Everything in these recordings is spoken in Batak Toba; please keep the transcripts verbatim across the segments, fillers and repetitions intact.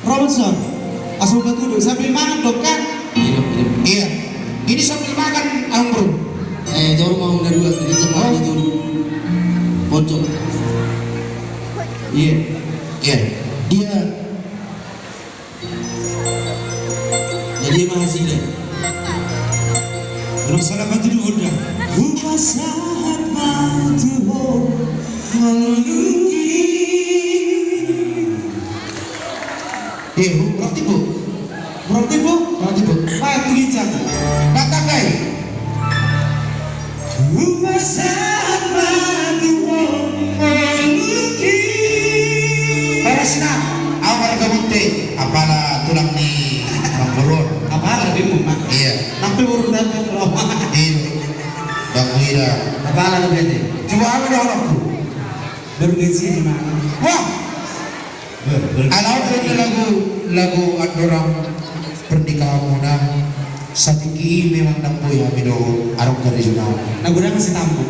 Robotson. Asa batu do, sambil mangan dong kan? Iya, iya. Iya. Ini sambil makan, Amro. Eh, jauh mau udah dua, ini jam Oh. Itu. Pojok. Iya. Iya. Dia. Jadi masih deh. Belum salah batu dulu udah. Rumah sahat batu. Menunggu. Eh, bu, berarti bu. Berarti bu, berarti bu. Baik, tulisan. Katakan. Rumah sahat batu menunggu. Parasina, awal gabute, apala tulang ni Bang Boru. Apala dia mau mak. Iya. Tapi baru dapat loh. Iya. Bang Wira. Apala lu bete. Coba apa dah orangku? Baru gaji di mana? Wah. Ala on do lagu, lagu andorang pernikahanmuna, satingki i memang ndang boi hami do adong garejonami. Na godang si tambu.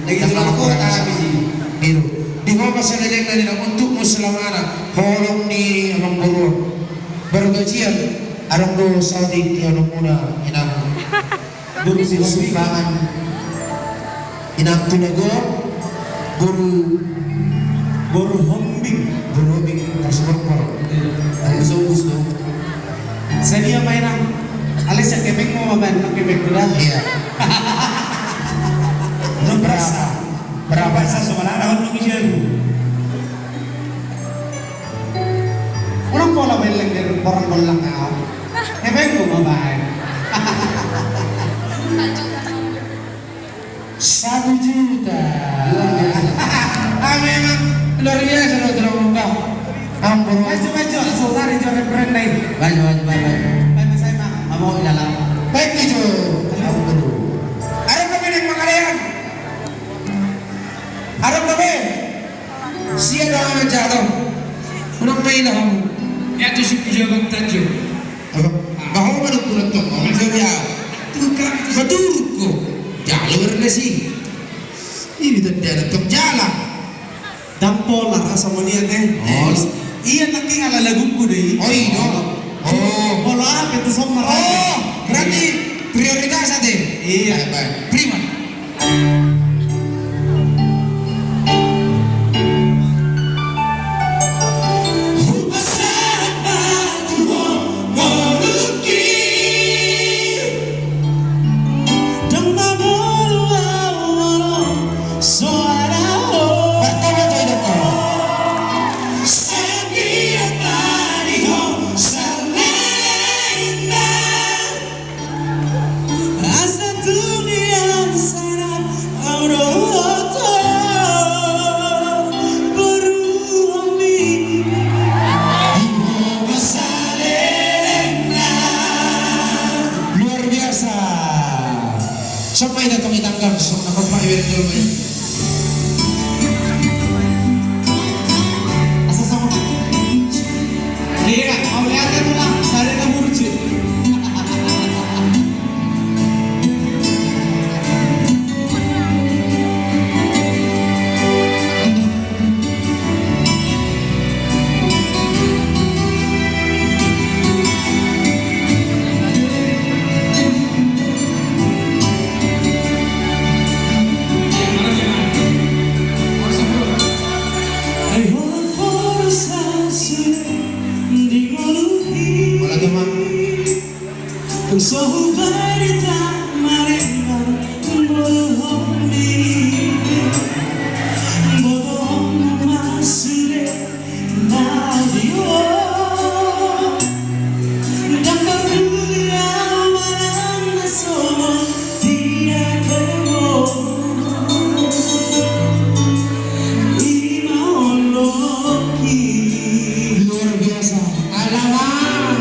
Lagi di luar kota hami. Di ho ma salelengna ninna, untukmu selamana, holong ni Amang Boru on. Baru gajian, adong do saotik di anakmuna, inang. Boru Sihombing. Sumbangan. Inang Tulaga, boru. Boru Hombing. Boru Hombing, harus berpor. Iya. Ayo, so, so. Sadia ma inang, alis yang kepeng mau makan, pakai kepeng kuda. Iya. Belum berasa. Berapa? Berasa sama anak, orang jago. Ulang pola beleng dari orang bolang kau. Hepeng gua babae. Satu juta. Luar biasa. Ah, memang luar biasa lo, terang muka. Ampun. Maju, maju, saudari juara brand lain. Maju, maju, maju, maju. Baik, saya, Pak. Amo ilalang. Baik, tujuh. Ampun. Ada apa ini, Pak Kalian? Ada apa ini? Sia dohot jalo. Unang maila hamu. Ia tu si pejabat tanjung. Apa? Baho ma do kuda tong, unang jalo ia. Tukang. Baturuk ko. Jalo bernasi. Ini tanda tong jala. Ndang pola rasa mania te. Oh. Ia nangkin ala lagungku do i. Oh, i do. Oh. Pola apa tu somar. Oh, berarti prioritas ate. Iya. Baik, baik. Prima. Asa tu nian sana au do oto boru hami. Di ho ma salelengna. Luar biasa. Sampai datang di tanggang, sampai datang di tanggang. Asa sama. Iya, mau lihat ya tulang, saya ke Burji. Hola, toma. Tung so hubaen hita maremma boru hami. Boru hami ma sude na di ho. Ndang parduli au manang na songon dia dohot ho. I ma on loki. Luar biasa. Alamak.